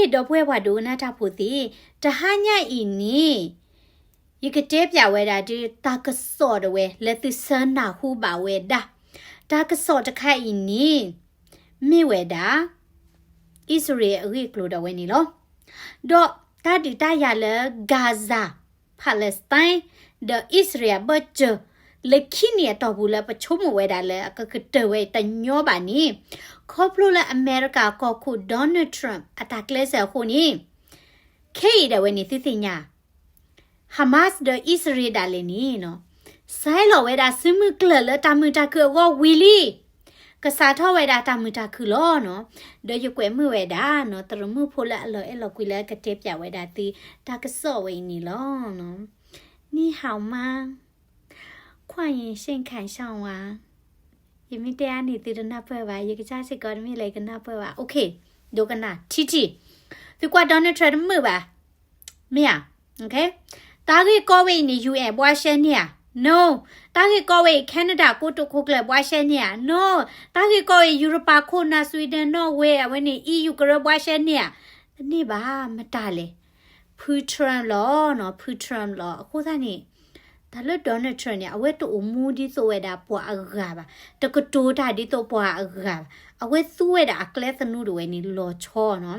ဒီပုၢ်ဝဲၢ်ပှၤဒိကနၣ်တၢ်ဖိသ့ၣ်, တဟါညါအံၤန့ၣ် ယကတဲပၠးဝဲဒၣ်ဒုး တၢ်ကစီၣ်တဝဲ လၢသုဆၢနၢ်ဟူဘၣ်ဝဲဒၣ်, တၢ်ကစီၣ်တခါအံၤန့ၣ် မ့ၢ်ဝဲဒၣ် အံၣ်စရ့လးအဂ့ၢ်အကျိၤဒၣ်ဝဲန့ၣ်လီၤ. ဒီးတၢ်ဒုးတၢ်ယၤလၢ Gaza, Palestine ဒီးအံၣ်စရ့လးအဘၢၣ်စၢၤ လၢခံနံၣ်အတီၢ်ပူၤလၢပဆိကမိၣ်ဝဲဒၣ်လၢအကကတၢၢ်ဝဲတညီဘၣ်န့ၣ်, ခီဖျိလၢအမဲရကၤကီၢ်ခိၣ် Donald Trump အတၢ်ကျဲးစၢးအဃိန့ၣ်, ခဲအံၤဒၣ်ဝဲန့ၣ်သုသ့ၣ်ညါ Hamas ဒီးအံၣ်စရ့လးဒၣ်လဲာ်န့ၣ်နီၤ, စဲလီၤဝဲဒၣ်စုမုၢ်ကျၢၢ်လၢတၢ်မုာ်တၢ်ခုၣ်အဂီၢ်ဝံၤလံ. ကစးထီၣ်ဝဲဒၣ်တၢ်မုာ်တၢ်ခုၣ်လီၤနီၤ. ဒီးယကွဲးမုာ်ဝဲဒၣ်နီၤ သရၣ်မုၣ်ဖိလၢအလီၤအဲၣ်လီၤကွံလၢကတဲပၠးဝဲဒၣ်သု တၢ်ကစီၣ်ဝဲအံၤန့ၣ်လီၤ. နံၣ်ဟးမး ခွၣ်ယံၤရှ့ၣ်ခၣ်ရှောင်းဝါ, ယမ့ၢ်တဲအါန့ၢ်သုတနၢ်ပၢၢ်ဘၣ်, ယကစၢ်စ့ၢ်ကီးတမ့ၢ်လၢယကနၢ်ပၢၢ်ဘၣ်. အိၣ်ခ့, ဒိကနၣ်ထံထံ, သုကွၢ် Donald Trump တမုာ်ဘၣ်, မ့ၢ်ဧါ. တၢ်ဂ့ၢ်ကီဝဲအံၤန့ၣ် ယူၣ်အဲၣ် ဘှါရှဲန့ၢ်ဧါ, no. တၢ်ဂ့ၢ်ကီဝဲအံၤ Canada ကိတိာ်ခိၣ်ကျၢၢ် ဘှါရှဲန့ၢ်ဧါ, no. တၢ်ဂ့ၢ်ကီဝဲအံၤ ယူရပၤခိၣ်နၢ် Sweden, Norway အဝဲန့ၣ် EU ကရၢ ဘှါရှဲန့ၢ်ဧါ, တန့ၢ်ဘၣ်. မတၤလဲၣ်, ဖု Trump လီၤနီၤ, ဖု Trump လီၤ. အဃိသတးန့ၣ် တၢ်လၢ Donald Trump န့ၣ် အဝဲတအိၣ်မူဒ်သိးဝဲဒၣ်ပှၤအဂၤဘၣ်, တကတိၤတၢ်ဒ်သိးပှၤအဂၤဘၣ်. အဝဲသူဝဲဒၣ်အကျဲသနူဒၣ်ဝဲန့ၣ် လီၤဆီနီၤ.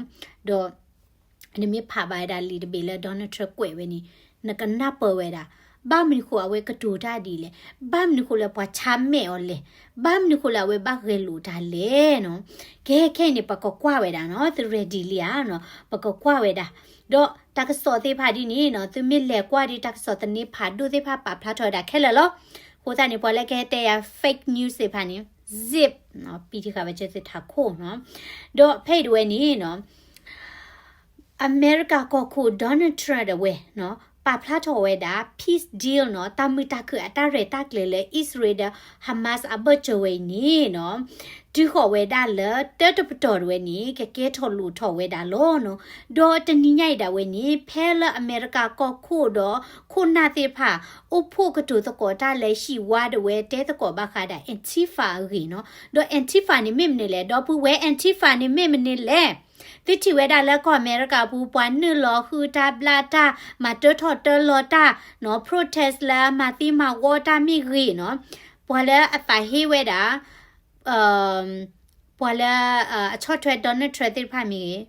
ဒီး နမ့ၢ်ဖးဘၣ်ဝဲဒၣ်လံာ်တဘ့ၣ်လၢ Donald Trump ကွဲးဝဲန့ၣ် နကနၢ်ပၢၢ်ဝဲဒၣ်, ဘၣ်မနုၤဃိအဝဲကတိၤတၢ်ဒ်လဲၣ်, ဘၣ်မနုၤဃိလၢပှၤဆါမဲာ်အီၤလဲၣ်, ဘၣ်မနုၤဃိလၢအဝဲဘၣ်ဂဲၤလိာ်တၢ်လဲၣ်နီၤ. ကဲခဲအံၤန့ၣ် ပကကွၢ်ဝဲဒၣ်နီၤ, သု ready လံဧါနီၤ, ပကကွၢ်ဝဲဒၣ်. ဒီးတၢ်ကစီၣ်သ့ၣ်တဖၣ်ဒ်န့ၣ်နီၤ, သုမ့ၢ်လဲၤကွၢ်ဒီးတၢ်ကစီၣ်သန့ဖးဒိၣ်သ့ၣ်တဖၣ်ပာ်ဖျါထီၣ်ဝဲဒၣ်ခဲလၢာ်လီၤ. အဃိသတးန့ၣ် ပှၤလၢကဟဲတဲယၤ fake news သ့ၣ်တဖၣ်န့ၣ် zip နီၤ, ပံတံဃာ်ဝဲကၢသုထးခိၣ်နီၤ. ဒီးဖဲအံၤတဝဲန့ၣ်နီၤ အမဲရကၤကီၢ်ခိၣ် Donald Trump ဒၣ်ဝဲနီၤ ပာ်ဖျါထီၣ်ဝဲဒၣ် peace deal နီၤ, တၢ်မုာ်တၢ်ခုၣ်အတၢ်ရဲၣ်တၢ်ကျဲၤလၢ အံၣ်စရ့လးဒီး Hamas အဘၢၣ်စၢၤဝဲအံၤန့ၣ်နီၤ, တုၤဃီၤဝဲဒၣ်လၢတၢတပတီၢ်တဝဲန့ၣ် ကကဲထီၣ်လိၣ်ထီၣ်ဝဲဒၣ်လီၤနီၤ. ဒီးတနံၤညါအံၤဒၣ်ဝဲန့ၣ် ဖဲလၢအမဲရကၤကီၢ်ခိၣ်ဒီး ခိၣ်နၢ်သ့ၣ်တဖၣ် အိၣ်ဖှိၣ်ကတိၤသကိးတၢ်လၢဟံၣ်ဝါဒၣ်ဝဲ တဲသကိးဘၣ်ဃးဒၣ် Antifa အဂ့ၢ်နီၤ. ဒီး Antifa န့ၣ်မ့ၢ်မနုၤလဲၣ်, ဒီပုၢ်ဝဲၢ် Antifa န့ၣ်မ့ၢ်မနုၤလဲၣ်. သုထံၣ်ဝဲဒၣ်လၢကီၢ်အမဲရကၤပူၤ ပှၤနုာ်လီၤဃုတၢ်ဘျၣ်တၢ် မၤတၢထီၣ်တၢလီၤတၢ်နီၤ, protest လၢမၤသံမၤဝီတၢ်မ့ၢ်ဂ့ၤနီၤ, ပှၤလၢအသးဟ့ဝဲဒၣ် ပှၤလၢအဆီၣ်ထွဲ Donald Trump သ့ၣ်တဖၣ်မ့ၢ်ဂ့ၤ,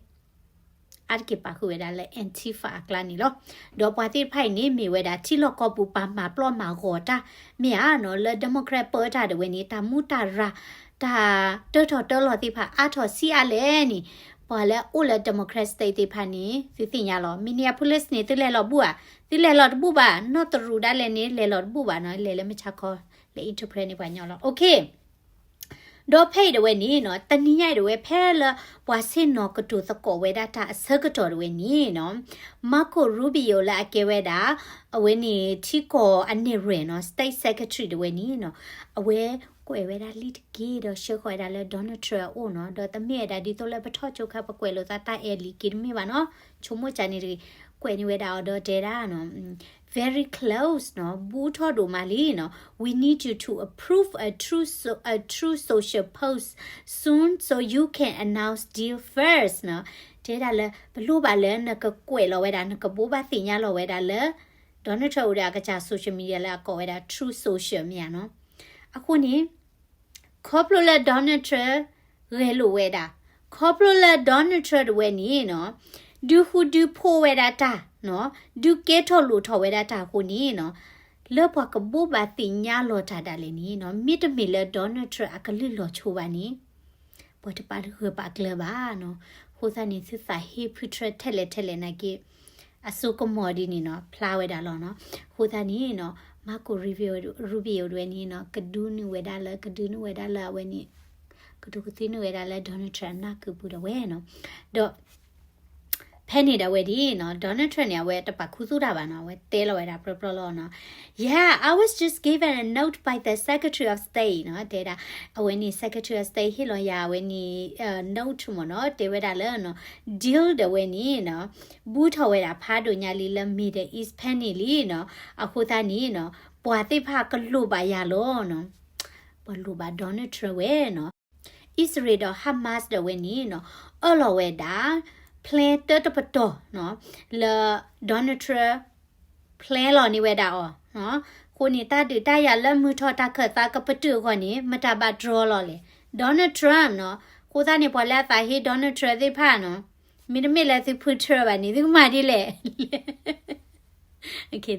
အါတက့ၢ်ပာ်ဃုာ်ဝဲဒၣ်လၢ Antifa အကျါန့ၣ်လီၤ. ဒီးပှၤသ့ၣ်တဖၣ်အံၤန့ၣ် မ့ၢ်ဝဲဒၣ်ထံလီၢ်ကီၢ်ပူၤပှၤမၤပျီမၤဂီၤတၢ် မ့ၢ်ဧါနီၤ, လၢ Democrat ပၢတၢ်ဒၣ်ဝဲန့ၣ် တၢ်မူတၢ်ရၢ် တၢ်တၢထီၣ်တၢလီၤသ့ၣ်တဖၣ်အါထီၣ်ဆံးအါလဲၣ်န့ၣ်, ပှၤလၢအအိၣ်လၢ Democrat State သ့ၣ်တဖၣ်န့ၣ် သုသ့ၣ်ညါလီၤ. Minneapolis န့ၣ် သုလဲၤလီၤတဘူၣ်ဧါ, သုလဲၤလီၤတဘူၣ်ဘၣ်, နီၢ်သရူးဒၣ်လဲာ်န့ၣ် လဲၤလီၤတဘူၣ်ဘၣ်နီၤ, လဲၤလၢမုၢ်ဆါခီ လဲၤ interpret န့ၢ်ပှၤညီလီၤ. အိၣ်ခ့ ဒီးဖဲအံၤဒၣ်ဝဲန့ၣ်နီၤ, တနံၤညါအံၤဒၣ်ဝဲ ဖဲလၢပှၤဆ့ၣ်နီၤကတိၤသကိးဝဲဒၣ်တၢ်အဆၢကတီၢ်ဒၣ်ဝဲန့ၣ်နီၤ, Marco Rubio လၢအကဲဝဲဒၣ် အဝဲန့ၣ်ထံကီၢ်အနဲၣ်ရွဲၣ်နီၤ, State Secretary ဒၣ်ဝဲန့ၣ်နီၤ, အဝဲကွဲးဝဲဒၣ်လံာ်တက့ၢ်ဒီးဆှၢဃီၤဝဲဒၣ်လၢ Donald Trump အအိၣ်နီၤ, ဒီးတမ့ၢ်ဝဲဒၣ်ဒ်သိးလၢပထီၣ်ကၠိခါ ပကွဲးလိာ်သးတၢ်အဲၣ်လံာ်က့တမ့ၢ်ဘၣ်နီၤ, ဆိကမိၣ်ကန့ၣ်တဂ့ၤ, ကွဲးန့ၢ်ဝဲဒၣ်အီၤဒီးတဲဒၣ်နီၤ very close နီၤ, ဘူးထီၣ်ဒိၣ်မးလံနီၤ, we need you to approve a true, so, a true social post soon so you can announce deal first နီၤ. တဲဒၣ်လၢ ပလိၣ်ဘၣ်လၢနကကွဲးလီၤဝဲဒၣ် နကဘိးဘၣ်သ့ၣ်ညါလီၤဝဲဒၣ်လၢ Donald Trump အိၣ်ဒီးအကစၢ် social media လၢအကိးဝဲဒၣ် Truth Social မ့ၢ်ဧါနီၤ. အဃိန့ၣ် ခီဖျိလၢ Donald Trump ဂဲၤလိာ်ဝဲဒၣ်, ခီဖျိလၢ Donald Trump တဝဲန့ၣ်နီၤ, ဒုးဃူဒုးဖိးဝဲဒၣ်တၢ်နီၤ, ဒုးကဲထီၣ်လိၣ်ထီၣ်ဝဲဒၣ်တၢ်အဃိန့ၣ်နီၤ, လၢပှၤကဘိးဘၣ်သ့ၣ်ညါလီၤတၢ်ဒၣ်လဲာ်န့ၣ်နီၤ, မ့တမ့ၢ်လၢ Donald Trump အကလုၢ်လီၤဆိဘၣ်န့ၣ် ပှၤတပာ်ဂၢၢ်ပာ်ကျၢၤဘၣ်နီၤ. အဃိသတးန့ၣ် သုသးဟ့ဖုထြၢထဲလဲၣ်ထဲလဲၣ်နာ်က့ အစိကမီၤဒ်န့ၣ်နီၤ ဖျါဝဲဒၣ်လီၤနီၤ. အဃိသတးန့ၣ်နီၤ Marco Rubio ဒၣ်ဝဲန့ၣ်နီၤ ကဒုးနုာ်ဝဲဒၣ်လၢ ကဒုးနုာ်ဝဲဒၣ်လၢအဝဲန့ၣ် ကဒူးကသ့နုာ်ဝဲဒၣ်လၢ Donald Trump အနၢ်ကုာ်ပူၤဒၣ်ဝဲနီၤ. ဒီး ဖဲန့ၣ်ဒၣ်ဝဲဒၣ်နီၤ Donald Trump န့ၣ် အဝဲတပာ်ခူသူၣ်တၢ်ဘၣ်နီၤ, အဝဲတဲလီၤဝဲဒၣ်ပျီပျီလီၤနီၤ. Yeah, I was just given a note by the Secretary of State နီၤ, တဲဒၣ် အဝဲန့ၣ် Secretary of State ဟ့ၣ်လီၤယၤအဝဲန့ၣ် note မ့ၢ်နီၤ, တဲဝဲဒၣ်လၢနီၤ deal ဒၣ်ဝဲန့ၣ်နီၤ ဘူးထီၣ်ဝဲဒၣ်ဖးဒိၣ်ညါလံလၢ Middle East ဖဲန့ၣ်လံနီၤ. အဃိသတးန့ၣ်နီၤ ပှၤသ့ၣ်တဖၣ်ကလိၣ်ဘၣ်ယၤလီၤနီၤ, ပှၤလိၣ်ဘၣ် Donald Trump ဝဲနီၤ. အံၣ်စရ့လးဒီး Hamas ဒၣ်ဝဲန့ၣ်နီၤ အၢၣ်လီၤဝဲဒၣ် plan တၢတပတီၢ်နီၤ လၢ Donald Trump plan လီၤန့ၢ်ဝဲဒၣ်အီၤနီၤ. အဃိန့ၣ် တၢ်ဒုးတၢ်ယၤလၢမုၢ်ထီၣ်တၢ်ခၢၣ်သးကပတုာ်အဂီၢ်န့ၣ် မတၤဘၣ် draw လီၤလဲၣ်. Donald Trump နီၤ. အဃိသတးန့ၣ် ပှၤလၢအသးဟ့ Donald Trump သ့ၣ်တဖၣ်နီၤ, မ့တမ့ၢ်လၢသုဖုထြၢဘၣ်န့ၣ် သုကမၤဒ်လဲၣ်.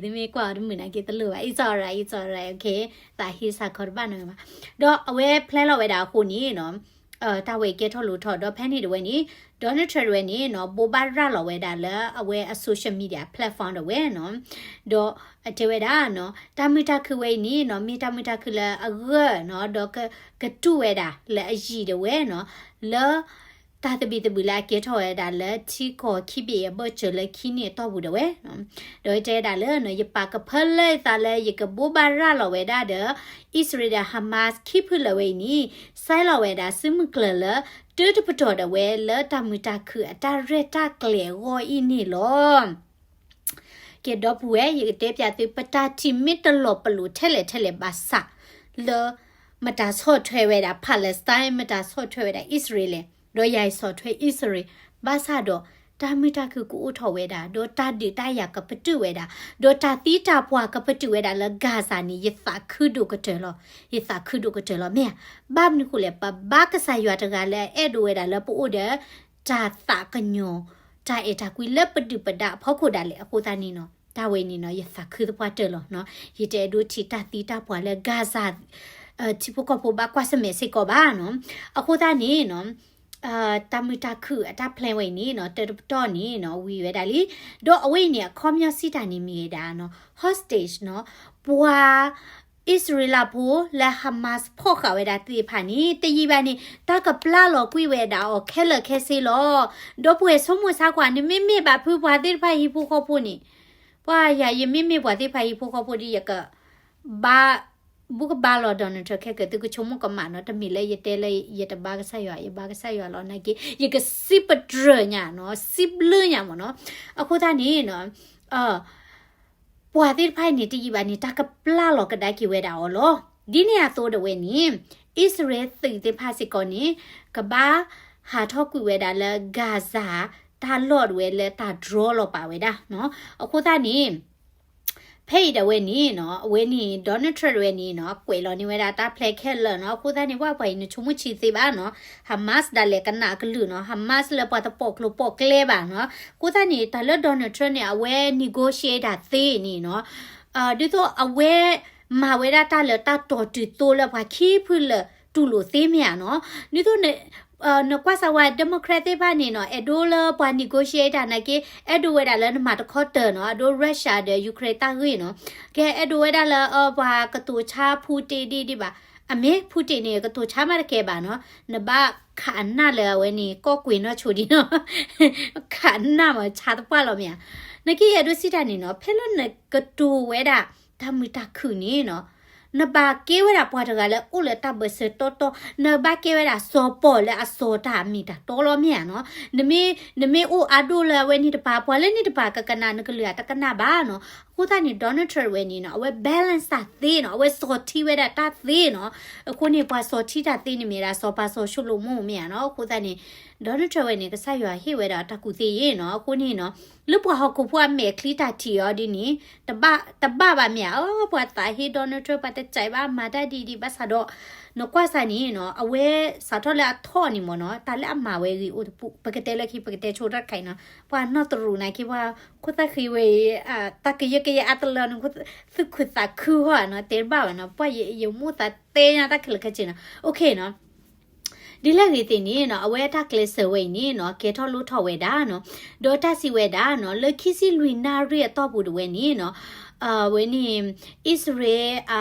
သုမ့ၢ်ကွၢ်အီၤတမုာ်နာ်က့တလိၣ်ဘၣ်, it's alright, it's alright, okay, သးဟ့စးခီတဘၣ်နီၤဘၣ်. ဒီးအဝဲ plan လီၤဝဲဒၣ်အဃိန့ၣ်နီၤ, တၢ်ဝဲကဲထီၣ်လိၤထီၣ် ဒီးဖဲန့ၣ်တဝဲန့ၣ် Donald Trump တဝဲန့ၣ်နီၤ ဘိးဘၣ်ရၤလီၤဝဲဒၣ်လၢအဝဲအ social media platform တဝဲနီၤ, ဒီးအတဲဝဲဒၣ်နီၤ တၢ်မုာ်တၢ်ခုဝဲအံၤန့ၣ်နီၤ မ့ၢ်တၢ်မုာ်တၢ်ခုလၢအဂၢၢ်နီၤ, ဒီးကတူၢ်ဝဲဒၣ်လၢအယံာ်တဝဲနီၤ, လၢ တၢ်သဘံၣ်သဘုၣ်လၢအကဲထီၣ်ဝဲဒၣ်လၢထံကီၢ်ခံဘ့ၣ်အဘၢၣ်စၢၤလၢခံနံၣ်အတီၢ်ပူၤဒၣ်ဝဲ, ဒီးတဲဒၣ်လၢ ယပာ်ကဖၢလၢယသးလၢယကဘိးဘၣ်ရၤလီၤဝဲဒၣ်ဒီး အံၣ်စရ့လးဒီး Hamas ခံဖုလၢာ်ဝဲအံၤန့ၣ် စဲလီၤဝဲဒၣ်စုမုၢ်ကျၢၤလၢ တၢတပတီၢ်ဒၣ်ဝဲလၢတၢ်မုာ်တၢ်ခုၣ်အတၢ်ရဲၣ်တၢ်ကျဲၤအဂီၢ်အံၤန့ၣ်လီၤ. ကဲ ဒီပုၢ်ဝဲၢ် ယကတဲပျးသု ပတၢ်ထံၣ်မ့ၢ်တလီၤပလိာ်ထဲလဲၣ်ထဲလဲၣ်ဘၣ်ဆၣ် လၢ မတၤဆီၣ်ထွဲဝဲဒၣ် Palestine, မတၤဆီၣ်ထွဲဝဲဒၣ် အံၣ်စရ့လး, ဒီးယၤယဆီၣ်ထွဲအံၣ်စရ့လး, ဘၣ်ဆၣ်ဒီး တၢ်မုာ်တၢ်ခုၣ်ကအိၣ်ထီၣ်ဝဲဒၣ်, ဒီးတၢ်ဒုးတၢ်ယၤကပတုာ်ဝဲဒၣ်, ဒီးတၢ်သံတၢ်ပှၢ်ကပတုာ်ဝဲဒၣ်လၢ Gaza န့ၣ် ယသးခုဒိၣ်ကတၢၢ်လီၤ, ယသးခုဒိၣ်ကတၢၢ်လီၤ မ့ၢ်ဧါ. ဘၣ်မနုၤဃိလဲၣ်, ပဘါကစၢ်ယွၤတဂၤလၢအအဲၣ်ဒိးဝဲဒၣ်လၢပအိၣ်ဒီး တၢ်သးကညီၤ တၢ်အဲၣ်တၢ်ကွံလၢပဒုၣ်ပဒါအဖီခိၣ်ဒၣ်လဲာ်အဃိသတးန့ၣ်နီၤ, တၢ်ဝဲန့ၣ်နီၤ ယသးခုသပှၢ်တၢၢ်လီၤနီၤ. ယတအဲၣ်ဒိးထံၣ်တၢ်သံတၢ်ပှၢ်လၢ Gaza ထံဖိကီၢ်ဖိဘၣ်ကွၢ်ဆၢၣ်မဲာ်စ့ၢ်ကီးဘၣ်နီၤ. အဃိသတးန့ၣ်နီၤ တၢ်မုာ်တၢ်ခုၣ်အတၢ် plan ဝဲအံၤန့ၣ်နီၤ တၢတပတီၢ်န့ၣ်နီၤ ဝံၤဝဲဒၣ်လံ. ဒီးအဝဲအံၤန့ၣ် အခီပညီစံးတၢ်န့ၣ်မ့ၢ်ဝဲဒၣ်နီၤ hostage နီၤ, ပှၤ အံၣ်စရ့လးဖိလၢ Hamas ဖီၣ်ဃာ်ဝဲဒၣ်သ့ၣ်တဖၣ်န့ၣ် တယံာ်ဘၣ်န့ၣ် တၢ်ကပျၢ်လီၤကွံာ်ဝဲဒၣ်အီၤခဲလၢာ်ခဲဆ့လီၤ. ဒီပုၢ်ဝဲၢ်ဆိကမိၣ်ဆါကွၢ် နမ့မ့ၢ်ဘၣ်ဖုပှၤသ့ၣ်တဖၣ်ဟံၣ်ဖိဃီဖိန့ၣ်, ပှၤယၤ ယမ့မ့ၢ်ပှၤသ့ၣ်တဖၣ်ဟံၣ်ဖိဃီဖိဒီး ယကဘါ ဘူးကဘါလီၤ Donald Trump ခဲကၢ် သုကဆိကမိၣ်ကမၣ်နီၤ, တမ့ၢ်လၢယတဲလၢယတဘါကစၢ်ယွၤ, ယဘါကစၢ်ယွၤလီၤနာ်က့ ယကစံးပတြၢၤညါနီၤ, စံးဘျုးညါမ့ၢ်နီၤ. အဃိသတးန့ၣ်နီၤ ပှၤသ့ၣ်တဖၣ်အံၤန့ၣ် တယံာ်ဘၣ်န့ၣ် တၢ်ကပျၢ်လီၤကဒါက့ၤဝဲဒၣ်အီၤလီၤ. ဒ်န့ၣ်အသိးဒၣ်ဝဲန့ၣ် အံၣ်စရ့လးသုးသ့ၣ်တဖၣ်စ့ၢ်ကီးန့ၣ် ကဘၣ်ဟးထီၣ်ကွံာ်ဝဲဒၣ်လၢ Gaza တၢ်လီၢ်ဒၣ်ဝဲလၢတၢ် draw လီၤပာ်ဝဲဒၣ်နီၤ. အဃိသတးန့ၣ် ဖဲအံၤဒၣ်ဝဲန့ၣ်နီၤ အဝဲန့ၣ် Donald Trump ဒၣ်ဝဲန့ၣ်နီၤ ကွဲးလီၤန့ၢ်ဝဲဒၣ်တၢ် plan ခဲလၢာ်နီၤ. အဃိသတးန့ၣ် ပှၤပှၤအံၤနဆိကမိၣ်ဆံးသ့ဘၣ်နီၤ, Hamas ဒၣ်လဲာ်ကနၣ်အကလုၢ်နီၤ, Hamas လၢပှၤတပိာ်ကျိၤပိာ်ကျဲဘၣ်နီၤ. အဃိသတးန့ၣ် တၢ်လၢ Donald Trump န့ၣ် အဝဲ negotiate ဒၣ်သ့န့ၣ်နီၤ, ဒ်သိးအဝဲမၤဝဲဒၣ်တၢ်လၢတၢ်တီၤတုၤသိလၢပှၤခံဖုလၢာ်တူၢ်လိာ်သ့မ့ၢ်ဧါနီၤ. ဒ်သိး နကွၢ်စၢ်ဝဲ Democrat သ့ၣ်တဖၣ်န့ၣ်နီၤ အဲၣ်ဒိးလၢပှၤ negotiate တၢ်နာ်က့ အဲၣ်ဒိးဝဲဒၣ်လၢနမၤတခီတၢၢ်နီၤ, အဲၣ်ဒိး Russia ဒီး Ukraine တၢ်ဂ့ၢ်နီၤ, ကဲအဲၣ်ဒိးဝဲဒၣ်လၢ ပှၤကတိၤဆါ Putin ဒ်ဒ်ဘၣ်, အမ့ၢ် Putin န့ၣ် ကတိၤဆါမးတကဲဘၣ်နီၤ, နဘၣ်ခးနၢ်လၢအဝဲန့ၣ် ကီၢ်ကွ့ၤနီၢ်ဆိဒံးနီၤ, ခးနၢ်မးဆါသပှၢ်လီၤမ့ၢ်ဧါ. နာ်က့ယအဲၣ်ဒိးစံးတၢ်န့ၣ်နီၤ ဖဲလၢနကတိၤဝဲဒၣ် တၢ်မုာ်တၢ်ခုၣ်န့ၣ်နီၤ နဘၣ်ကဲဝဲဒၣ်ပှၤတဂၤလၢအိၣ်လၢတၢ်ဘၢၣ်စၢၤတီတီ, နဘၣ်ကဲဝဲဒၣ်စီၤပီၣ်လၢအစီၤတၢ်မ့ၢ်တၢ်တီလီၤမ့ၢ်ဧါနီၤ. နမ့ၢ် နမ့ၢ်အိၣ်အါဒိၣ်လၢအဝဲန့ၣ်တပၤ ပှၤလၢန့ၣ်တပၤကကနၣ်နကလုၢ်ဧါ တကနၣ်ဘၣ်နီၤ. အဃိသတးန့ၣ် Donald Trump ဝဲန့ၣ်နီၤ အဝဲ balance တၢ်သ့နီၤ, အဝဲစီၤထံဝဲဒၣ်တၢ်သ့နီၤ. အဃိန့ၣ် ပှၤစီၤထံတၢ်သ့န့ၣ်မ့ၢ်ဒၣ်စီၤပၤစီၤၡလိၤမိၣ်မ့ၢ်ဧါနီၤ. အဃိသတးန့ၣ် Donald Trump ဝဲန့ၣ် ကစၢ်ယွၤဟ့ၣ်ဝဲဒၣ်တၢ်ကူၣ်သ့ယ့ၣ်နီၤ. အဃိန့ၣ်နီၤ လၢပှၤဟီၣ်ခိၣ်ဖိအမဲာ်ချံတၢ်ထံၣ်အီၤဒ်န့ၣ် တဘၣ် တဘၣ်ဘၣ်မ့ၢ်ဧါ. ပှၤသးဟ့ Donald Trump ပှၤတစဲးဘၣ်မၤတၢ်ဒ်ဒ်ဘၣ်ဆၣ်ဒီး နကွၢ်စၢ်န့ၣ်နီၤ အဝဲစးထီၣ်လၢအထီၣ်န့ၣ်မ့ၢ်နီၤ တၢ်လၢအမၤဝဲဂ့ၤအိၣ်တပူၤ ပကတဲလၢခံ ပကတဲဆိတၢ်တခါအံၤနီၤ ပှၤနီၢ်တရူးနာ်က့ ပှၤခိၣ်သၣ်ဃံဝဲအံၤ တၢ်ကယၢကယဲအါတလၢန့ၣ် သူၣ်ခုသးခုဟီနီၤ တဲတဘၣ်ဘၣ်နီၤ ပှၤယမိၣ်သးသ့ညါတၢ်ခဲလၢာ်ခဲဆ့နီၤ okay နီၤ ဒ်လဲၣ်ဂ့ၤသ့ၣ်န့ၣ်နီၤ အဝဲအတၢ်ကျဲးစၢးဝဲအံၤန့ၣ်နီၤ ကဲထီၣ်လိၣ်ထီၣ်ဝဲဒၣ်နီၤ ဒီးတၢ်စံးဝဲဒၣ်နီၤ လၢခံဆံလွံၢ်နၣ်ရံၣ်အတီၢ်ပူၤတဝဲန့ၣ်နီၤ အဝဲန့ၣ် အံၣ်စရ့လး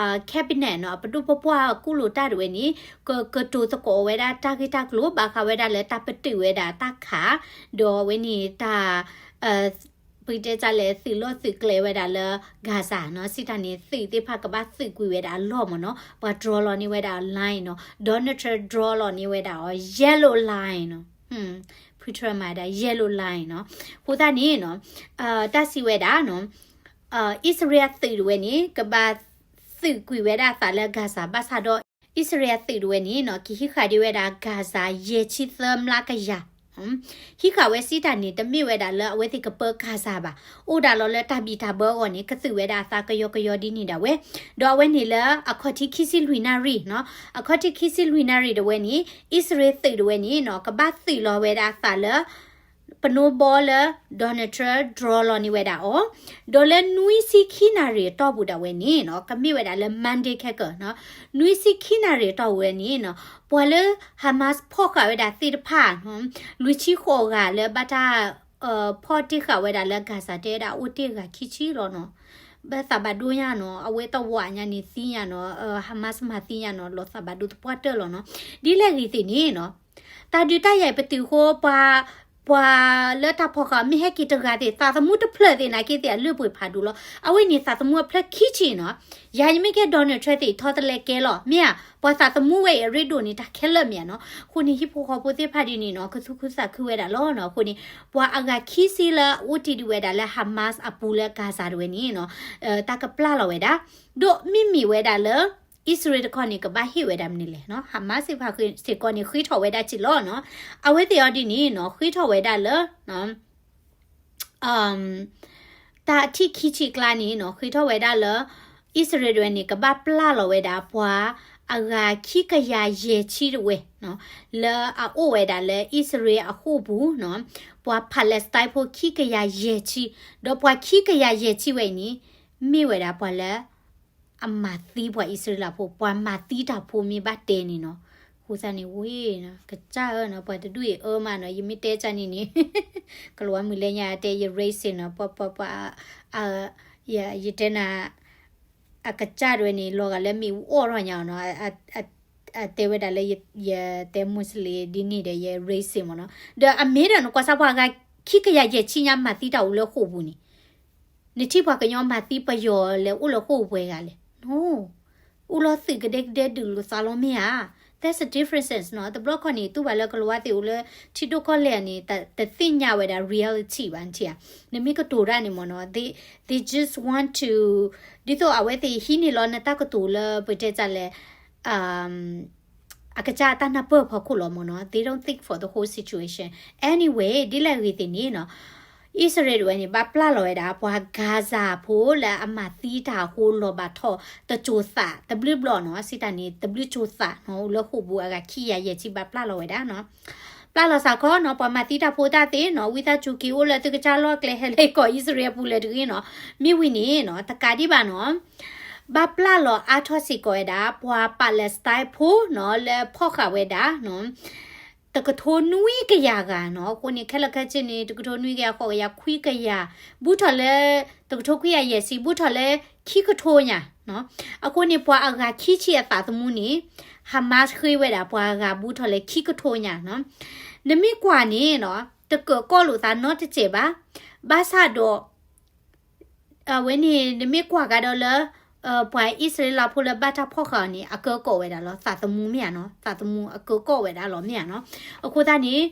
cabinet နီၤ အပဒိၣ်ပပှၢ်ကူၣ်လိာ်တၢ်တဝဲန့ၣ် ကကတိၤသကိးဝဲဒၣ်တၢ်ဂ့ၢ်တၢ်ကျိၤ ဘၣ်ဃးဝဲဒၣ်လၢတၢ်ပတုာ်ဝဲဒၣ်တၢ်ခး ဒီးအဝဲန့ၣ်တၢ် ပကတဲလဲၣ် သုးလီၢ်သုးကျဲဝဲဒၣ်လၢ Gaza နီၤ စံးတၢ်န့ၣ် သုးသ့ၣ်တဖၣ်ကဘၣ်သုးကွံာ်ဝဲဒၣ်အလီၢ်မ့ၢ်နီၤ ပှၤ draw လီၤန့ၢ်ဝဲဒၣ် line နီၤ Donald Trump draw လီၤန့ၢ်ဝဲဒၣ်အီၤ yellow line နီၤ ဖုထြၢမၤဒၣ် yellow line နီၤ အဃိသတးန့ၣ်နီၤ တၢ်စံးဝဲဒၣ်နီၤ အံၣ်စရ့လးသုးတဝဲန့ၣ် ကဘၣ်သုးကွံာ်ဝဲဒၣ်အသးလၢ Gaza ဘၣ်ဆၣ်ဒီး အံၣ်စရ့လးသုးတဝဲန့ၣ်နီၤ ကဟံးဃာ်ဒံးဝဲဒၣ် Gaza ယဲၢ်ဆံသၢမျးကယၤ ဟံးဃာ်ဝဲစံးတၢ်န့ၣ် တမ့ၢ်ဝဲဒၣ်လၢအဝဲသ့ၣ်ကပၢကၤစၤဘၣ်. အိၣ်ဒၣ်လီၤလၢတၢ်ဘံၣ်တၢ်ဘၢအဂီၢ်န့ၣ် ကသုးဝဲဒၣ်အသးကယီကယီဒ်န့ၣ်ဒၣ်ဝဲ. ဒီးအဝဲန့ၣ်လၢအခီၣ်ထံးခံဆံလွံၢ်နၣ်ရံၣ်နီၤ, အခီၣ်ထံးခံဆံလွံၢ်နၣ်ရံၣ်ဒၣ်ဝဲန့ၣ် အံၣ်စရ့လးသုးဒၣ်ဝဲန့ၣ်နီၤ ကဘၣ်သုးလီၤဝဲဒၣ်အသးလၢ ပနိဘီလၢ Donald Trump draw လီၤန့ၢ်ဝဲဒၣ်အီၤ, ဒီးလၢနွံဆံခံနၣ်ရံၣ်အတီၢ်ပူၤဒၣ်ဝဲန့ၣ်နီၤ ကမ့ၢ်ဝဲဒၣ်လၢ Monday ခဲကၢ်နီၤ, နွံဆံခံနၣ်ရံၣ်အတီၢ်ဝဲန့ၣ်နီၤ ပှၤလၢ Hamas ဖီၣ်ဃာ်ဝဲဒၣ်သ့ၣ်တဖၣ် လွံၢ်ဆံဃိးဂၤလၢဘၣ်တၢ် ဖီၣ်တ့ၢ်ဃာ်ဝဲဒၣ်လၢ Gaza တဲဝဲဒၣ်အိၣ်တ့ၢ်ဂၤခံဆံလီၤနီၤ. ဘၣ်သးဘၣ်ဒိညါနီၤ, အဝဲတဝီညါန့ၣ်သံညါနီၤ, Hamas မၤသံညါနီၤ, လီၤသးဘၣ်ဒိသပှၢ်တၢၢ်လီၤနီၤ. ဒ်လဲၣ်ဂ့ၤသ့ၣ်န့ၣ်နီၤ တၢ်ဒုးတၢ်ယၤအံၤပတုာ်အဃိ ပှၤ ပှၤလၢတၢ်ဖီၣ်ဃာ်မ့ၢ်ဟဲက့ၤတဂၤသ့ၣ် သးသမူတဖျၢၣ်သ့ၣ်နာ်က့သ့ၣ် အလုၢ်အပှ့ၤဖးဒိၣ်လီၤ. အဝဲန့ၣ်သးသမူအဖျၢၣ်ခံဆံနီၤ. ယၤယမ့ၢ်ကဲ Donald Trump သ့ၣ် ထီတလဲကဲလီၤ မ့ၢ်ဧါ, ပှၤသးသမူဝဲအံၤအရ့ဒိၣ်န့ၣ် တၢ်ခဲလၢာ်မ့ၢ်ဧါနီၤ. အဃိန့ၣ် ဟံၣ်ဖိဃီဖိသ့ၣ်တဖၣ်ဒ်န့ၣ်နီၤ ကသူၣ်ခုသးခုဝဲဒၣ်လီၤနီၤ. အဃိန့ၣ် ပှၤအဂၤခံဆံလၢအအိၣ်တ့ၢ်ဒံးဝဲဒၣ်လၢ Hamas အပူၤလၢ Gaza ဒၣ်ဝဲန့ၣ်နီၤ တၢ်ကပျၢ်လီၤဝဲဒၣ်, ဒီးမ့မ့ၢ်ဝဲဒၣ်လၢ အံၣ်စရ့လးတခီန့ၣ် ကဘၣ်ဟ့ၣ်ဝဲဒၣ်မနုၤလဲၣ်နီၤ, Hamas စ့ၢ်ကီးန့ၣ် ဃ့ထီၣ်ဝဲဒၣ်က့ၤလီၤနီၤ. အဝဲသ့ၣ်အီၤဒ်န့ၣ်နီၤ ဃ့ထီၣ်ဝဲဒၣ်လၢ တၢ်ထံၣ်ခံဆံကျါန့ၣ်နီၤ ဃ့ထီၣ်ဝဲဒၣ်လၢ အံၣ်စရ့လးတဝဲန့ၣ် ကဘၣ်ပျၢ်လီၤဝဲဒၣ်ပှၤအဂၤခံကယၤယဲၢ်ဆံတဝဲနီၤ လၢအအိၣ်ဝဲဒၣ်လၢအံၣ်စရ့လးအဃိာ်ပူၤနီၤ ပှၤ Palestine ဖိခံကယၤယဲၢ်ဆံ, ဒီးပှၤခံကယၤယဲၢ်ဆံဝဲအံၤန့ၣ် မ့ၢ်ဝဲဒၣ်ပှၤလၢ အမၤသံပှၤအံၣ်စရ့လးဖိ, ပှၤမၤသံတၢ်ဖိမ့ၢ်ဘၣ်တဲန့ၣ်နီၤ. အဃိသတးန့ၣ်ဝဲနီၤ ကစၢ်ဧၢနီၤ ပှၤတဒူၣ်အံၤအၢမးနီၤ ယမ့ၢ်တဲကၢ်န့ၣ်န့ၣ် ကလၤဝါမုၢ်လၢညါတဲယ racist နီၤ ပှၤ ပှၤ ပှၤ ယတဲနၤ အကစၢ်တဝဲန့ၣ် လီၤဂာ်လၢမ့ၣ်အူအီၣ်ထီၣ်ညါနီၤ အတဲဝဲဒၣ်လၢယတဲ Muslim ဒ်န့ၣ်ဒီး ယ racist မ့ၢ်နီၤ. ဒီးအမ့ၢ်ဒီးနကွၢ်စၢ်ပှၤဂၤခံကယၤယဲၢ်ဆံညါမၤသံတၢ်အိၣ်လၢဃိာ်ပူၤန့ၣ် နထံၣ်ပှၤကညီမၤသံပယီၤလဲၤအိၣ်လၢဃိာ်ပှဲၤဂၤလဲၣ်. No. အိၣ်လီၤသုးကဒဲကဒဲဒုးလိာ်သးလီၤမ့ၢ်ဧါ. That's a different sense နီၤ. တဘျီခီန့ၣ် တူၢ်ဘၣ်လၢကလၤဝါသ့ၣ်အိၣ်လၢထံဒိၣ်ကီၢ်လဲၢ်န့ၣ် တသ့ၣ်ညါဝဲဒၣ် reality ဘၣ်နထံၣ်ဧါ. နမ့ၢ်ကတိၤတၢ်န့ၣ်မ့ၢ်နီၤ they, they just want to ဒ်သိးအဝဲသ့ၣ်ဟံးန့ၢ်လီၤနတၢ်ကတိၤလၢပတဲတၢ်လဲၣ် အကစၢ်အတၢ်နၢ်ပၢၢ်ဖီခိၣ်လီၤမ့ၢ်နီၤ. They don't think for the whole situation. Anyway ဒ်လဲၣ်ဂ့ၤသ့ၣ်န့ၣ်နီၤ အံၣ်စရ့လးတဝဲန့ၣ် ဘၣ်ပျၢ်လီၤဝဲဒၣ် ပှၤ Gaza ဖိလၢအမၤသံတၢ်အဃိလီၤဘၣ်ထီၣ် တစိၤသးတဘျုးဘျီနီၤ. စံးတၢ်န့ၣ် တဘျုးစိၤသးနီၤ အိၣ်လၢဃိာ်ပူၤအဂၤခံကယၤယဲၢ်ဆံဘၣ်ပျၢ်လီၤဝဲဒၣ်နီၤ. ပျၢ်လီၤစ့ၢ်ကီးနီၤ ပှၤမၤသံတၢ်ဖိတၢ်သ့ၣ်နီၤ ဝံသးစူၤက့ၤအိၣ်လၢသုကစၢ်လီၢ်ကျဲ ဟဲလၢကီၢ်အံၣ်စရ့လးအပူၤလၢတဂ့ၤနီၤ. မ့ၢ်ဝံၤန့ၣ်နီၤ တကးဒံးဘၣ်နီၤ ဘၣ်ပျၢ်လီၤအါထီၣ်စ့ၢ်ကီးဝဲဒၣ် ပှၤ Palestine ဖိနီၤ လၢဖီၣ်ဃာ်ဝဲဒၣ် တကထိနွံကယၤဂၤနီၤ. အဃိန့ၣ် ခဲလၢာ်ခဲဆ့န့ၣ် တကထိနွံကယၤ ဃိးကယၤ ခွံကယၤ ဘူးထီၣ်လၢ တကထိခွံကယၤယဲၢ်ဆံ ဘူးထီၣ်လၢခံကထိညါနီၤ. အဃိန့ၣ် ပှၤအဂၤခံဆံအသးသမူန့ၣ် Hamas ဃ့ဝဲဒၣ်ပှၤအဂၤဘူးထီၣ်လၢခံကထိညါနီၤ. နမ့ၢ်ကွၢ်န့ၣ်နီၤ တကၢးကီၢ်လိာ်သးနီတစဲးဘၣ်. ဘၣ်ဆၣ်ဒီး အဝဲန့ၣ် နမ့ၢ်ကွၢ်ကဒီးလၢ ပှၤအံၣ်စရ့လးဖိလၢဘၣ်တၢ်ဖီၣ်ဃာ်အီၤန့ၣ် အကၢကီၢ်ဝဲဒၣ်လီၤ. သးသမူမ့ၢ်ဧါနီၤ သးသမူအကၢကီၢ်ဝဲဒၣ်လီၤမ့ၢ်ဧါနီၤ. အဃိသတးန့ၣ်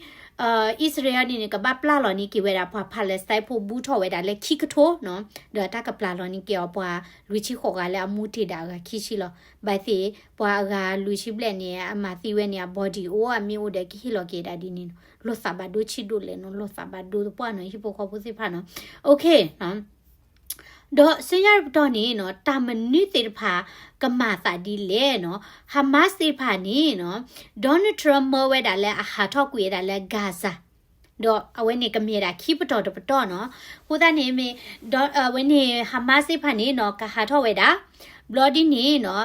အံၣ်စရ့လးန့ၣ်န့ၣ် ကဘၣ်ပျၢ်လီၤန့ၢ်က့ၤဝဲဒၣ် ပှၤ Palestine ဖိဘူးထီၣ်ဝဲဒၣ်လၢခံကထိနီၤ. ဒီးတၢ်ကပျၢ်လီၤန့ၢ်က့ၤအီၤ ပှၤလွံၢ်ဆံဃိးဂၤလၢအမူတ့ၢ်ဒၣ်အဂၤခံဆံလီၤ. ဘၣ်သ့ၣ် ပှၤအဂၤလွံၢ်ဆံဘျဲၣ်န့ၣ် အမၤသံဝဲန့ၣ် အ body အိၣ် အမ့ၢ်အိၣ်ဒီးကဟ့ၣ်လီၤက့ၤဒၣ်ဒ်န့ၣ်နီၤ. လီၤသးဘၣ်ဒိဆံးဒိၣ်လဲၣ်နီၤ လီၤသးဘၣ်ဒိသပှၢ်နီၤ ဟံၣ်ဖိဃီဖိသ့ၣ်တဖၣ်နီၤ. Okay ဒီးဆူညါတပတီၢ်န့ၣ်နီၤ တၢ်မနုၤသ့ၣ်တဖၣ်ကမၤသးဒ်လဲၣ်နီၤ. Hamas သ့ၣ်တဖၣ်န့ၣ်နီၤ Donald Trump မၢဝဲဒၣ်လၢအဟးထီၣ်ကွံာ်ဝဲဒၣ်လၢ Gaza ဒီးအဝဲန့ၣ်ကမ့ၢ်ဒၣ်ခံပတီၢ်တပတီၢ်နီၤ. အဃိသတးန့ၣ်မ့ၢ် အဝဲန့ၣ် Hamas သ့ၣ်တဖၣ်န့ၣ်နီၤ ကဟးထီၣ်ဝဲဒၣ် ဘျီဒ်န့ၣ်နီၤ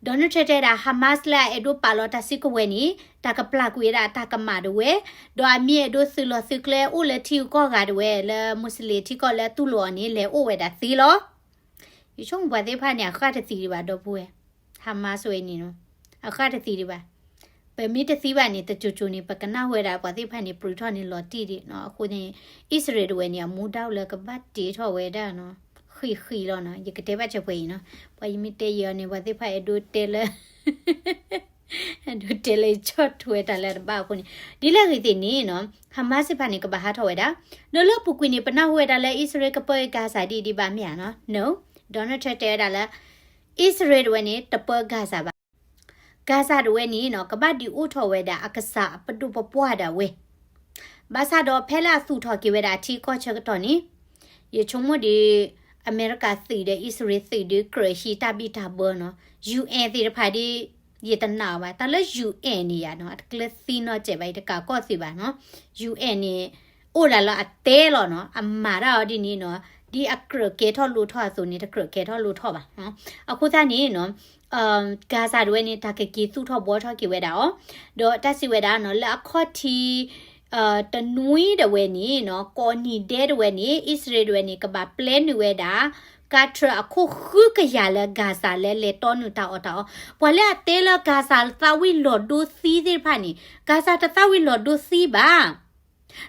Donald Trump တဲဒၣ် Hamas လၢအအဲၣ်ဒိးပာ်လီၤတၢ်စုကဝဲၤန့ၣ် တၢ်ကပျၢ်ကွံာ်ဝဲဒၣ်တၢ်ကမၣ်ဒၣ်ဝဲ ဒီးအမ့ၢ်အဲၣ်ဒိးသုးလီၢ်သုးကျဲအိၣ်လၢထံဂုၤကီၢ်ဂၤဒၣ်ဝဲ လၢ Muslim ထံကီၢ်လၢအတူၢ်လိာ်အီၤန့ၣ် လဲၤအိၣ်ဝဲဒၣ်သ့လီၤ. ယဆိကမိၣ်ပှၤသ့ၣ်တဖၣ်န့ၣ် အဃၣ်တသံဒံးဘၣ် ဒီပုၢ်ဝဲၢ် Hamas ဝဲန့ၣ်နီၤ အဃၣ်တသံဒံးဘၣ်. ပမ့ၢ်တသံဘၣ်န့ၣ် တစိၤစိၤန့ၣ် ပကနၣ်ဟူဝဲဒၣ်ပှၤသ့ၣ်တဖၣ်န့ၣ် ပြူၤထီၣ်န့ၣ်လီၤတံၢ်ဒံးနီၤ. အဃိန့ၣ် အံၣ်စရ့လးတဝဲန့ၣ် အမူဒါအိၣ်လၢကဘၣ်တ့ထီၣ်ဝဲဒၣ်နီၤ ဃံးဃံးလီၤနီၤ. ယကတဲဘၣ်စၢၤပှဲၤအံၤနီၤ ပှၤယမ့ၢ်တဲယၤအီၤန့ၣ် ပှၤသ့ၣ်တဖၣ်အဲၣ်ဒိးတဲလၢ အဲၣ်ဒိးတဲလၢယဆီၣ်ထွဲတၢ်လၢတဘၣ်အဃိန့ၣ် ဒ်လဲၣ်ဂ့ၤသ့ၣ်န့ၣ်နီၤ Hamas သ့ၣ်တဖၣ်န့ၣ် ကဘၣ်ဟးထီၣ်ဝဲဒၣ် ဒီးလၢအပူၤကွံာ်န့ၣ် ပနၢ်ဟူဝဲဒၣ်လၢအံၣ်စရ့လးကပၢ Gaza ဒ်ဒံးဘၣ်မ့ၢ်ဧါနီၤ. No, Donald Trump တဲဝဲဒၣ်လၢ အံၣ်စရ့လးတဝဲန့ၣ် တပၢ Gaza ဘၣ်. Gaza တဝဲန့ၣ်နီၤ ကဘၣ်ဒုးအိၣ်ထီၣ်ဝဲဒၣ်အကစၢ်အပဒိၣ်ပပှၢ်ဒၣ်ဝဲ. ဘၣ်ဆၣ်ဒီးဖဲလၢအသူၣ်ထီၣ်က့ၤဝဲဒၣ်အထံကီၢ်ဆၢကတီၢ်န့ၣ်, ယဆိကမိၣ်ဒီး အမဲရကၤသုးဒီးအံၣ်စရ့လးသုးဒီးကြၢးဟံးတၢ်ဘံၣ်တၢ်ဘၢနီၤ, ယူၣ်အဲၣ်သ့ၣ်တဖၣ်ဒီး ယတနာ်အီၤဘၣ်, တၢ်လၢ ယူၣ်အဲၣ် န့ၣ်ယၤနီၤ အတကျၢၤသံနီတစဲးဘၣ်, ယတကးကီၢ်သုးဘၣ်နီၤ, ယူၣ်အဲၣ် န့ၣ် အိၣ်ဒၣ်လၢအတဲလီၤနီၤ, အမၤတၢ်အီၤဒ်န့ၣ်နီၤ, ဒ်အကြၢးကဲထီၣ်လိၣ်ထီၣ်အသိးန့ၣ် တကြၢးကဲထီၣ်လိၣ်ထီၣ်ဘၣ်နီၤ, အဃိသတးန့ၣ်နီၤ Gaza တဝဲန့ၣ် တၢ်ကက့ၤသူၣ်ထီၣ်ဘှီထီၣ်က့ၤဝဲဒၣ်အီၤ, ဒီးတၢ်စံးဝဲဒၣ်နီၤ လၢအခီၣ်ထံး တနွံတဝဲန့ၣ်နီၤ ကိးနံၤဒဲးတဝဲန့ၣ် အံၣ်စရ့လးတဝဲန့ၣ် ကဘၣ်ပျဲနုာ်ဝဲဒၣ် ကါထြၢးအခိၣ်ဃုကယၤလၢ Gaza လၢလဲၤတီနုာ်တၢ်အီၣ်တၢ်အီ, ပှၤလၢအတဲလၢ Gaza သးဝံၣ်လီၤဒိသံသ့ၣ်တဖၣ်န့ၣ် Gaza တသးဝံၣ်လီၤဒိသံဘၣ်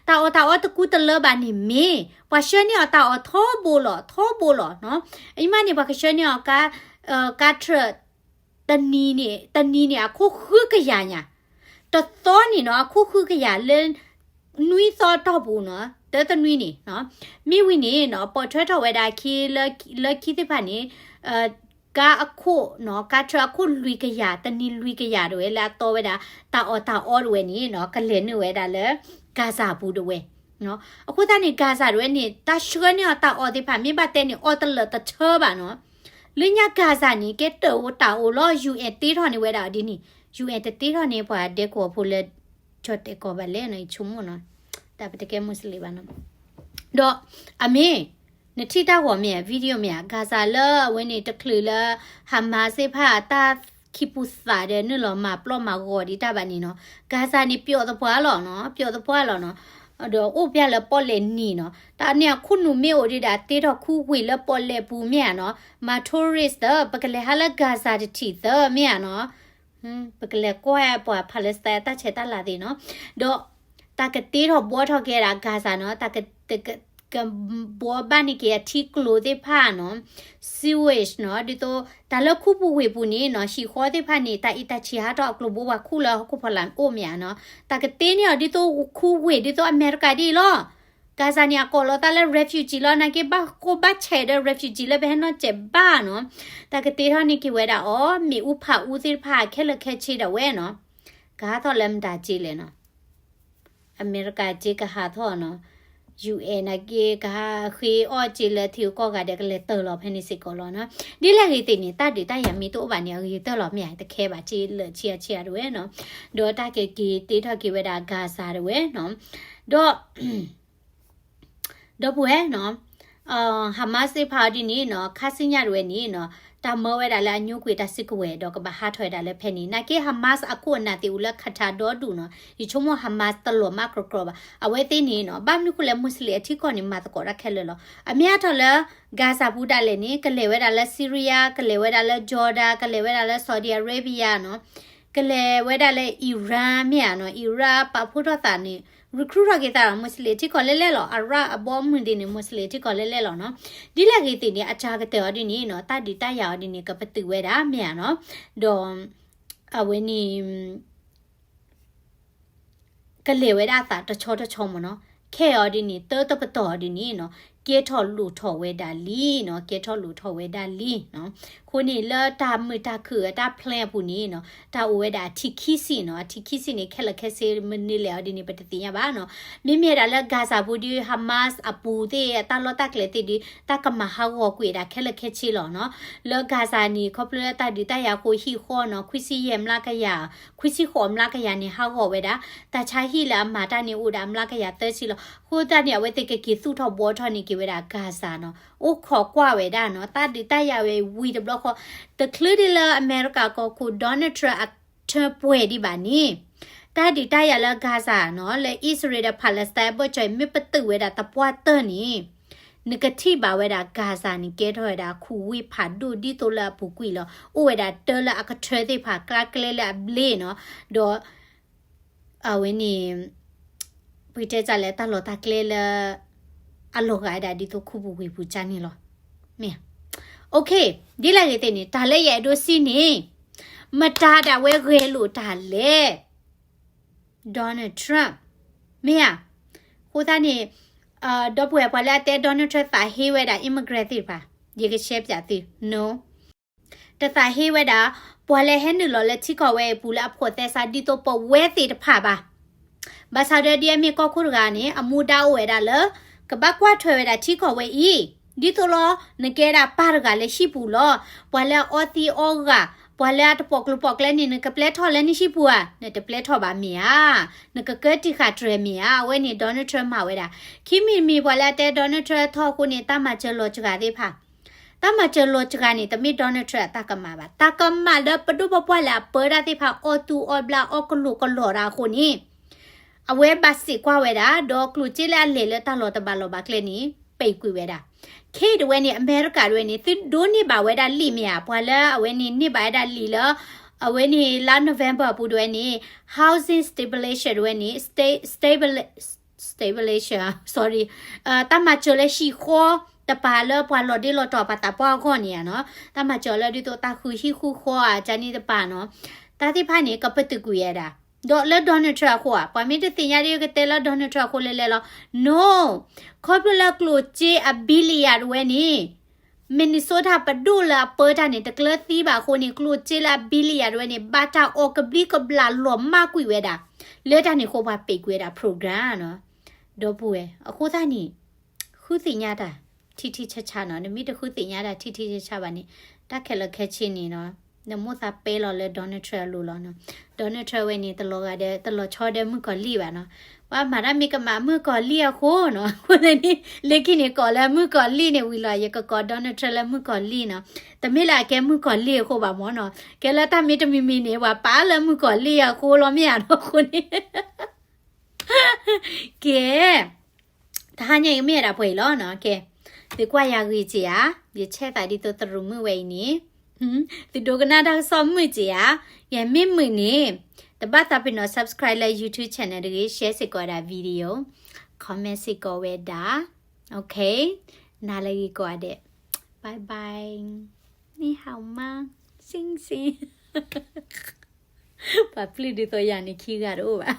တၢ်အီၣ်တၢ်အီတကူတလၢဘၣ်န့ၣ်မ့ၢ် ပှၤဆှၢန့ၢ်အီၤတၢ်အီၣ်ထီဘိလီၤ ထီဘိလီၤနီၤ, အံၤမးန့ၣ် ပှၤကဆှၢန့ၢ်အီၤ ကါထြၢး တနံၤန့ၣ် တနံၤန့ၣ် အခိၣ်ဃုကယၤညါ, တသီန့ၣ်နီၤ အခိၣ်ဃုကယၤလၢ နွံသီတီၢ်ပူၤနီၤ တၢတနွံန့ၣ်နီၤ, မ့ၢ်ဝံၤန့ၣ်နီၤ ပိာ်ထွဲထီၣ်ဝဲဒၣ်ခံလၢ လၢခံသ့ၣ်တဖၣ်န့ၣ် ကါအခိၣ်နီၤ ကါထြၢးအခိၣ်လွံၢ်ကယၤ တနံၤလွံၢ်ကယၤတဝဲ လၢအတီဝဲဒၣ် တၢ်အီၣ်တၢ်အီတဝဲန့ၣ်နီၤ ကလဲၤနုာ်ဝဲဒၣ်လၢ Gaza ပူၤတဝဲနီၤ, အဃိသတးန့ၣ် Gaza တဝဲန့ၣ် တၢ်ဆှၢန့ၢ်အီၤတၢ်အီၣ်သ့ၣ်တဖၣ် မ့ၢ်ဘၣ်တဲန့ၣ် အီၣ်တလၢာ်တဆၢဘၣ်နီၤ, လၢညါ Gaza န့ၣ် ကဲတၢ်အိၣ်တၢ်အိၣ်လီၤ ယူၣ်အဲၣ် တ့ထီၣ်န့ၢ်ဝဲဒၣ်အီၤဒ်န့ၣ်, ယူၣ်အဲၣ် တတ့ထီၣ်န့ၢ်ပှၤဒဲကဝီၤဖိလၢ ကၠီၣ်တဲာ်ကီၢ်ဘၣ်လဲၣ်နီၤ ယဆိကမိၣ်နီၤ, တၢ်ပတကဲ Muslim ဘၣ်နီၤ, ဒီး အမ့ၢ် နထံၣ်တၢ်ဂီၤမ့ၢ်ဧါ video မ့ၢ်ဧါ Gaza လၢအဝဲန့ၣ်တချုးလၢ Hamas သ့ၣ်တဖၣ်အတၢ်ခံပူၤသးဒီးနုာ်လီၤမၤပျီမၤဂီၤဒံးတၢ်ဘၣ်န့ၣ်နီၤ, Gaza န့ၣ် ပျီၣ်သပှၢ်လီၤနီၤ ပျီၣ်သပှၢ်လီၤနီၤ, ဒီးအိၣ်ဖဲလၢပီၣ်လဲၣ်နံၤနီၤ, တၢ်န့ၣ်အခိၣ်နူာ်မ့ၢ်အိၣ်ဒံးဒၣ် တ့ထီၣ်ခူဝ့ၢ်လၢပီၣ်လဲၣ်ပူၤမ့ၢ်ဧါနီၤ, မၤ tourist သၢ ပကလဲၤဟးလၢ Gaza တထံၣ်သၢမ့ၢ်ဧါနီၤ ပကလဲၤကွၢ်ပှၤ Palestine တၢ်ဆဲးတၢ်လၤသ့ၣ်နီၤ, ဒီး တၢ်ကတ့ထီၣ်ဘှီထီၣ်က့ၤဒၣ် Gaza နီၤ, တၢ်က ကဘှီဘၣ်န့ၢ်က့ၤအထံကျိသ့ၣ်တဖၣ်နီၤ, sewage နီၤ, ဒ်သိး တၢ်လၢခူပူၤဝ့ၢ်ပူၤန့ၣ်နီၤ ဟံၣ်ဃီသ့ၣ်တဖၣ်န့ၣ် တၢ်အံးတၢ်ဆံးဟးထီၣ်အကျိၤဘိပှၤခူၣ်လၢဟီၣ်ခိၣ်ဖီလာ်အိၣ်မ့ၢ်ဧါနီၤ, တၢ်ကတ့န့ၢ်အီၤဒ်သိးခူဝ့ၢ် ဒ်သိးအမဲရကၤဒ်အံၤလီၤ Gaza န့ၣ် အကိးလီၤသးလၢ refugee လီၤ, နာ်က့ဘၣ်ကိးဘၣ်ဆဲးဒီး refugee လၢပဟဲနီၢ်စဲးဘၣ်နီၤ, တၢ်ကတ့ထီၣ်န့ၢ်က့ၤဝဲဒၣ်အီၤ မ့ၣ်အူဖးအူသ့ၣ်တဖၣ်ခဲလၢာ်ခဲဆ့ဒၣ်ဝဲနီၤ, ကဟးထီၣ်လၢမတၤစ့လဲၣ်နီၤ, အမဲရကၤစ့ကဟးထီၣ်နီၤ, ယူၣ်အဲၣ် နာ်က့ကဟးဃ့အီၣ်စ့လၢထံဂုၤကီၢ်ဂၤဒီး ကလဲၤတၢၢ်လီၤဖဲန့ၣ်စ့ၢ်ကီးလီၤနီၤ, ဒ်လဲၣ်ဂ့ၤသ့ၣ်န့ၣ် တၢ်ဒုးတၢ်ယၤမ့ၢ်တအိၣ်ဘၣ်န့ၣ် အဂ့ၤကတၢၢ်လီၤမ့ၢ်ဧါ, တခဲဘၣ်စ့လၢာ်ဆံးအါဆံးအါဒၣ်ဝဲနီၤ, ဒီးတၢ်ကက့ၤတ့ထီၣ်က့ၤဝဲဒၣ် Gaza ဒၣ်ဝဲနီၤ, ဒီး ဒီပုၢ်ဝဲၢ်နီၤ, Hamas သ့ၣ်တဖၣ်အီၤဒ်န့ၣ်နီၤ ခါဆူညါတဝဲန့ၣ်နီၤ တၢ်မၢဝဲဒၣ်လၢအညိကွံာ်တၢ်စုကဝဲၤဒီးကဘၣ်ဟးထီၣ်ဝဲဒၣ်လၢဖဲန့ၣ် နာ်က့ Hamas အခိၣ်အနၢ်သ့ၣ်အိၣ်လၢ Qatar ဒီဒူၣ်နီၤ ယဆိကမိၣ် Hamas တလီၤမးကြီကြီဘၣ် အဝဲသ့ၣ်န့ၣ်နီၤ ဘၣ်မနုၤဃိလဲၣ် Muslim အထံကီၢ်န့ၣ် မၤသကိးတၢ်ခဲလၢာ်လီၤ အမ့ၢ်အါထီၣ်လၢ Gaza ပူၤဒၣ်လဲာ်န့ၣ် ကလဲၤဝဲဒၣ်လၢ Syria ကလဲၤဝဲဒၣ်လၢ Jordan ကလဲၤဝဲဒၣ်လၢ Saudi Arabia နီၤ ကလဲၤဝဲဒၣ်လၢ Iran မ့ၢ်ဧါနီၤ Iran ပာ်ဖှိၣ်ထီၣ်သးန့ၣ် recruit ထီၣ်က့ၤသးဒီး Muslim ထံကီၢ်လဲၣ်လဲၣ်လီၤ Arab အဘီအမုၢ်သ့ၣ်န့ၣ် Muslim ထံကီၢ်လဲၣ်လဲၣ်လီၤနီၤ ဒ်လဲၣ်ဂ့ၤသ့ၣ်န့ၣ် အတၢ်ကတၢၢ်အီၤဒ်န့ၣ်နီၤ တၢ်ဒုးတၢ်ယၤအီၤဒ်န့ၣ် ကပတုာ်ဝဲဒၣ်မ့ၢ်ဧါနီၤ ဒီး အဝဲန့ၣ် ကလဲၤဝဲဒၣ်အသးတဆီတဆီမ့ၢ်နီၤ ခဲအံၤအီၤဒ်န့ၣ် တၢတပတီၢ်အီၤဒ်န့ၣ်နီၤ ကဲထီၣ်လိၣ်ထီၣ်ဝဲဒၣ်လံနီၤ ကဲထီၣ်လိၣ်ထီၣ်ဝဲဒၣ်လံနီၤ အဃိန့ၣ် လၢတၢ်မုာ်တၢ်ခုၣ်အတၢ် plan အပူၤန့ၣ်နီၤ တၢ်အိၣ်ဝဲဒၣ်အထံခံဆံနီၤ အထံခံဆံန့ၣ် ခဲလၢာ်ခဲဆ့မနုၤလဲၣ်အီၤဒ်န့ၣ် ပတသ့ၣ်ညါဘၣ်နီၤ မ့မ့ၢ်ဒၣ်လၢ Gaza ပူၤဒီး Hamas အပူၤသ့ၣ် အတၢ်လီၢ်တၢ်ကျဲသ့ၣ်ဒီး တၢ်ကမၤဟးဂီၤကွံာ်ဒၣ်ခဲလၢာ်ခဲဆ့လီၤနီၤ လၢ Gaza န့ၣ် ခီဖျိလၢတၢ်ဒုးတၢ်ယၤအဃိ ဟံၣ်ဃီနီၤ ခွံဆံယဲၢ်မျးကယၤ ခွံဆံဃိးမျးကယၤန့ၣ် ဟးဂီၤဝဲဒၣ် တၢ်ဆါဟံၣ်လၢအမၤတၢ်န့ၣ် အိၣ်ဒၣ်မျးကယၤသၢဆံလီၤ အဃိသတးန့ၣ် အဝဲသ့ၣ်ကက့ၤသူၣ်ထီၣ်ဘှီထီၣ်န့ၢ်က့ၤဝဲဒၣ် Gaza နီၤ အိၣ်ခိးကွၢ်ဝဲဒၣ်နီၤ တၢ်ဒုးတၢ်ယၤဝဲဝံၤတဘျီဃီ တချုးဒ်လၢအမဲရကၤကီၢ်ခိၣ် Donald Trump အ term ပှဲၤဒံးဘၣ်န့ၣ် တၢ်ဒုးတၢ်ယၤလၢ Gaza နီၤ လၢအံၣ်စရ့လးဒီး Palestine အဘၢၣ်စၢၤအံၤ မ့ၢ်ပတုာ်ဝဲဒၣ်သပှၢ်တၢၢ်န့ၣ် နကထံၣ်ဘၣ်ဝဲဒၣ် Gaza န့ၣ် ကဲထီၣ်ဝဲဒၣ်ခူဝ့ၢ်ဖးဒိၣ်ဒ်သိးလၢအပူၤကွံာ်လီၤ အိၣ်ဝဲဒၣ်တၢ်လၢအကထၢသ့ၣ်တဖၣ် ကျါကျဲလၢအဘျ့နီၤ ဒီး အဝဲန့ၣ် ပတဲတၢ်လဲၣ် တၢ်လီၢ်တၢ်ကျဲလၢ အလီၤဂာ်ဝဲဒၣ်ဒ်သိးခူပူၤဝ့ၢ်ပူၤကၢ်န့ၣ်လီၤ မ့ၢ် OK ဒ်လဲၣ်ဂ့ၤသ့ၣ်န့ၣ် တၢ်လၢယအဲၣ်ဒိးစံးန့ၣ် မတၤဒၣ်ဝဲဂဲၤလိာ်တၢ်လဲၣ် Donald Trump မ့ၢ်ဧါ အဃိသတးန့ၣ် ဒီပုၢ်ဝဲၢ်ပှၤလၢအတဲ Donald Trump သးဟ့ဝဲဒၣ် immigrant သ့ၣ်တဖၣ် ယကရှဲပၠးသု no တသးဟ့ဝဲဒၣ် ပှၤလၢဟဲနုာ်လီၤလၢထံကီၢ်ဝဲအံၤအပူၤလၢအဖိးသဲစးဒ်သိးပဝဲသ့ၣ်တဖၣ်ဘၣ် ဘၣ်ဆၣ်ဒီးဒ်အမ့ၢ်ကီၢ်ခိၣ်တဂၤန့ၣ် အမူဒါအိၣ်ဝဲဒၣ်လၢ ကဘၣ်ကွၢ်ထွဲဝဲဒၣ်ထံကီၢ်ဝဲအံၤ, ဒ်သိးလီၤ နကဲဒၣ်ပၢ်တဂၤလၢဟံၣ်ပူၤလီၤ. ပှၤလၢအအီသံးအီဂၤ, ပှၤလၢအတပိာ်ကျိၤပိာ်ကျဲန့ၣ် နကပျဲထီၣ်လၢနဟံၣ်ပူၤဧါ, နတပျဲထီၣ်ဘၣ်မ့ၢ်ဧါ, နကကၢတံာ်ဃာ်တြဲၤမ့ၢ်ဧါ, အဝဲန့ၣ် Donald Trump မၤဝဲဒၣ်. ခံမံၤတမံၤပှၤလၢအတဲ Donald Trump ထီၣ်အဃိန့ၣ် တၢ်မၤစၢၤလီၤစှၤသ့ၣ်တဖၣ် တၢ်မၤစၢၤလီၤစှၤန့ၣ် တမ့ၢ် Donald Trump အတၢ်ကမၣ်ဘၣ်. တၢ်ကမၣ်လၢပဒိၣ်ပပှၢ်လၢအပၢတၢ်သ့ၣ်တဖၣ် အီၣ်တူၢ်အီဘျၣ်အီၣ်ကလိာ်ကလီၤတၢ်အဃိန့ၣ် အဝဲဘၣ်စံးကွၢ်ဝဲဒၣ် ဒီးကျိၣ်စ့လၢအလဲၤလၢတၢ်လီၤတဘၣ်လီၤဘၣ်ကျဲန့ၣ် ပိတ်ကွံာ်ဝဲဒၣ်. ခဲအံၤတဝဲန့ၣ် အမဲရကၤတဝဲန့ၣ် သုဒိးန့ၢ်ဘၣ်ဝဲဒၣ်လံာ်မ့ၢ်ဧါ, ပှၤလၢအဝဲန့ၣ်န့ၢ်ဘၣ်ဝဲဒၣ်လံာ်လၢ အဝဲန့ၣ်လါ November အပူၤတဝဲန့ၣ် housing stabilization တဝဲန့ၣ် stabilization, sorry, တၢ်မၤစၢၤလၢဟံၣ်ဃီတပၤလၢပှၤလီၤဒ့လီၤတီၤပှၤသးပှၢ်အဂီၢ်န့ၣ်ဧါနီၤ, တၢ်မၤစၢၤလၢဒ်သိးတၢ်ဃုဟံၣ်ဃုဃီဧါ ကန့ၣ်တပၤနီၤ, တၢ်သ့ၣ်တဖၣ်န့ၣ် ကပတုာ်ကွံာ်ဝဲဒၣ်. ဒီးလၢ Donald Trump အဃိဧါ, ပှၤမ့ၢ်တသ့ၣ်ညါဒ်ကတဲလၢ Donald Trump အဃိလဲၣ်လဲၣ်လီၤ. No, ခီဖျိလၢကျိၣ်စ့အ billion တဝဲန့ၣ် Minnesota ပဒိၣ်လၢအပၢတၢ်န့ၣ် တကျၢၤသံဘၣ်အဃိန့ၣ် ကျိၣ်စ့လၢအ billion တဝဲန့ၣ် ဘၣ်တၢ်အီၣ်ကဘျံးကဘျၣ်လီၤမၢ်ကွံာ်ဝဲဒၣ်. လၢတၢ်န့ၣ်အဃိပှၤပိတ်ကွံာ်ဝဲဒၣ် program နီၤ, ဒီပုၢ်ဝဲၢ်. အဃိသတးန့ၣ် ဃုသ့ၣ်ညါတၢ်ထံထံဆးဆးနီၤ, နမ့ၢ်တဃုသ့ၣ်ညါတၢ်ထံထံဆးဆးဘၣ်န့ၣ် တၢ်ခဲလၢာ်ခဲဆ့န့ၣ်နီၤ, နမိၣ်သးပဲလီၤလၢ Donald Trump အလိၤလီၤနီၤ. Donald Trump ဝဲန့ၣ် တလီၤဂာ်ဒီး တလီၤဆီဒီးမုၣ်ကီၤလံၢ်ဘၣ်နီၤ. ပှၤမၤတၢ်မ့ၢ်ကမၣ်မုၣ်ကီၤလံၢ်အဃိနီၤ, အဃိန့ၣ် လၢခံန့ၣ်ကိးလၢမုၣ်ကီၤလံၢ်န့ၣ်ဝံၤလီၤ, ယကကိး Donald Trump လၢမုၣ်ကီၤလံၢ်နီၤ. တမ့ၢ်လၢအကဲမုၣ်ကီၤလံၢ်အဃိဘၣ်မ့ၢ်နီၤ, ကဲလၢတၢ်မ့ၢ်တမံၤမံၤန့ၣ် ပှၤပာ်လၢမုၣ်ကီၤလံၢ်အဃိလီၤမ့ၢ်ဧါနီၤ, အဃိန့ၣ် ကဲ တဟါညါအံၤကမ့ၢ်ဝဲဒၣ်ပှဲၤအံၤလီၤနီၤ. ကဲ, သုကွၢ်ယၤဂ့ၤက့ၤဧါ, ယဆဲးသးဒ်သိးသရူးမုၣ်ဝဲအံၤန့ၣ်, သုဒိကနၣ်တၢ်ကစီၣ်မုာ်က့ၤဧါ. ယမ့ၢ်မုာ်န့ၣ် တဘၣ်သးပ့ၤနီၣ် subscribe လၢ YouTube channel တဂ့ၤ, share စ့ၢ်ကီးဝဲဒၣ် video, comment စ့ၢ်ကီးဝဲဒၣ်. Okay, နၤလၢဂ့ၤကိးဂၤဒဲး, bye bye, 你好吗, 星星. ပှၤပျုၢ်ဒ်သိးယၤန့ၣ်ခံဂၤတအိၣ်ဘၣ်.